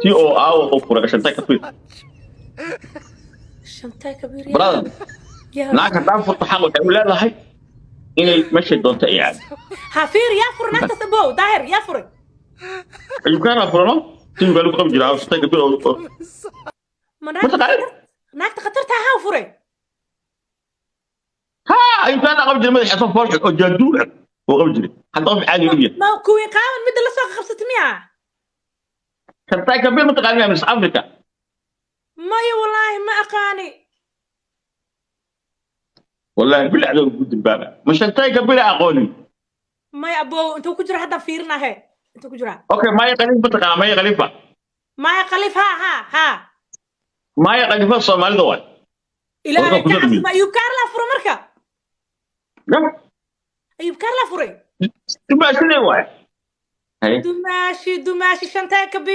Tii oo aawo oo furay Shantaay Kabiir. Shantaay Kabiir. Brother, naag haddaan furto, xaq waxay u leedahay inay meeshay doonto ay aado. Ha, fiir, yaa furay naagtaas, abow Daahir? Yaa furay? Ayukaana furano, tii Uganda ku qabi jiraa, Shantaay Kabiir oo Ma Ma taqaanid? Naagta khatarta ahaa furay? Ha, Ayukaana qabi jiray, madaxa soo foolxun oo jaaduur ah oo qabi jiray. Hadda qof caadi u yahay. Ma kuwii qaawan midda la soo qabsatay miya? Shantaay Kabiir ma taqaanid, Miss Africa? Maya, wallaahi ma aqaani. Wallahi bilacda ugu dambaaba, ma Shantaay Kabiir aqoonin? Maya, abow, intuu ku jira haddaan fiirinahe, intuu ku jira? Okay, Maya Khalifa ma taqaana? Maya Khalifa? Maya Khaliif, ha ha ha. Maya Khalifa Soomaalida waay. Ilaahay Warka ka ku cabsi, ma Ayub Kaarlaa furay marka? Ayub Kaarlaa furay? Dumaashadee waay. Haye. Dumaashi, dumaashi Shantaay Kabiir.